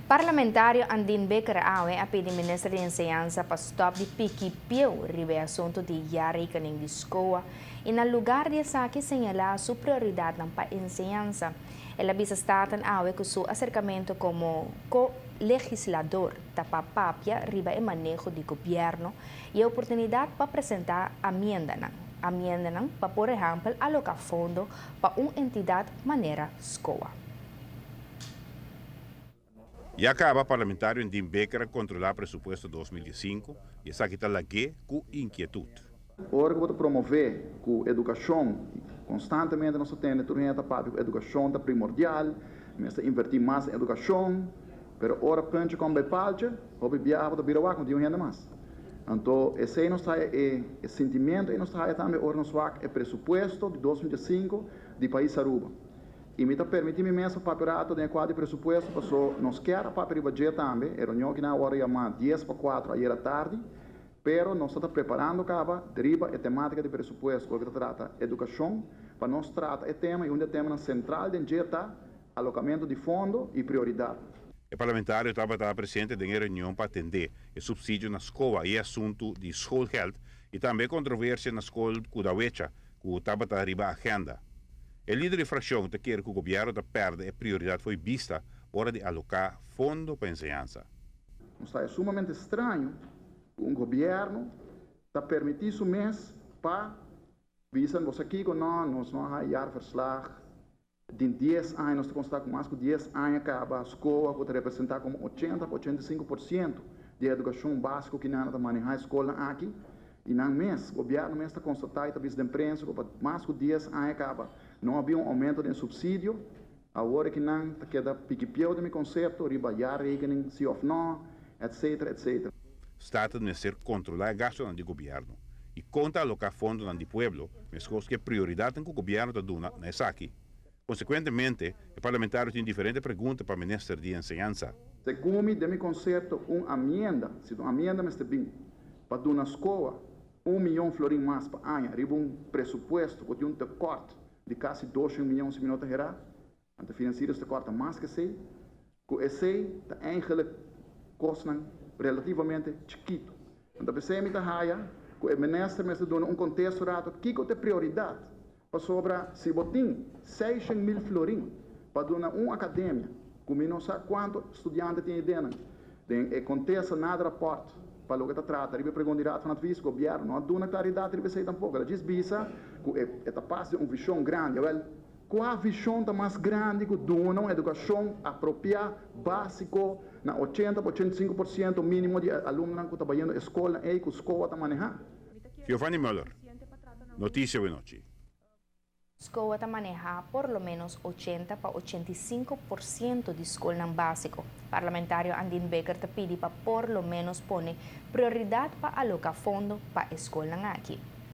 Parlamentario Andin Bikker awe a pidi minister di Enseñansa pa stop di piki pieu riba e asunto di jaarrekening di SKOA y na lugar di esaki señala su prioridadnan pa enseñansa. El a bisa Staten awe cu su acercamento como co-legislador ta pa papia riba e maneho di gobierno y e oportunidad pa presenta amiendanan. Amiendanan pa por ehempel aloca fondo pa un entidad manera SKOA. Ya caba parlamentario Andin Bikker a controla presupuesto 2005 y esaki ta lag'e cu inquietud. Ora cu bo promove cu educacion, constantemente nos tin tur hende papia cu educacion ta primordial, mester inverti mas den educacion, pero ora puntje komt bij paaltje, hopi biaha ta bira wak, no tin hende mas. Anto, esey nos ta e sentimento y nos ta tambe ora nos wak e presupuesto di 2005 di pais Aruba. Y mi ta permiti mi mes papia rato den cuadro di presupuesto, paso nos kier papia riba dje tambe, e reunion cu nan a yama 10 pa 4 ayera atardi, pero nos ta preparando caba riba e tematica di presupuesto, cu ta trata educacion, pa nos trata e tema y un tema central di dje ta alocamento di fondo y prioridad. E parlamentario tabata presente den e reunion pa atende e subsidio na SKOA y asunto di schoolgeld y tambe controversia na scol Kudawecha, cu tabata riba agenda. E lider di fraccion ta kier cu gobierno ta perde e prioridad for di bista ora di aloca fondo pa enseñansa. Nos ta sumamente straño cu un gobierno ta permiti su mes pa bisa bo aki cu no, nos no a jaarverslag di 10 aña, nos ta constata cu mas cu 10 aña caba SKOA cu ta representa como 80 pa 85% di educacion basico cu nan ta maneha scol aki y nan mes, gobierno mes ta constata y ta bisa den prensa cu mas cu 10 aña caba no tabatin un aumento di subsidio. Awor cu nan ta keda piki pieu den mi concepto riba jaarrekening si of no, etc, etc. Staten mester controla gasto di gobierno y con ta aloca fondo di pueblo, mescos cu prioridad cu gobierno ta duna na esaki. Consecuentemente, e parlamentario tin diferente pregunta pa minister di Enseñansa. Segun mi, den mi concepto, un amienda, si un amienda mester bin, pa duna SKOA 1 miyon florin mas pa aña, riba un presupuesto cu tin un tekort di casi 2 miyon, si mi no ta hera, anto financiero tekort mas cu esey, cu esey ta eigenlijk cosnan relativamente chikito. Anto, pesey mi ta haya, cu e minister mester duna un contexto rato, kico ta prioridad, pasobra si bo tin 600 mil florin pa duna un academia, cu mi no sa cuanto studiante tin den, den e contesta na rapport pa loke ta trata, riba pregunta di Raad van Advies, gobierno no a duna claridad riba esey tampoco. El a djis bisa cu e ta pas di un vision grandi. Wel, cua vision ta mas grandi cu duna un educacion apropia, basico, na 80 pa 85% minimo di alumno cu ta bayendo scol y cu SKOA ta maneha? Giovanni Müller, Noticia Nochi. SKOA ta maneha por lo menos 80 pa 85% di scol basico. Parlamentario Andin Bikker ta pidi pa por lo menos pone prioridad pa aloca fondo pa scol aki.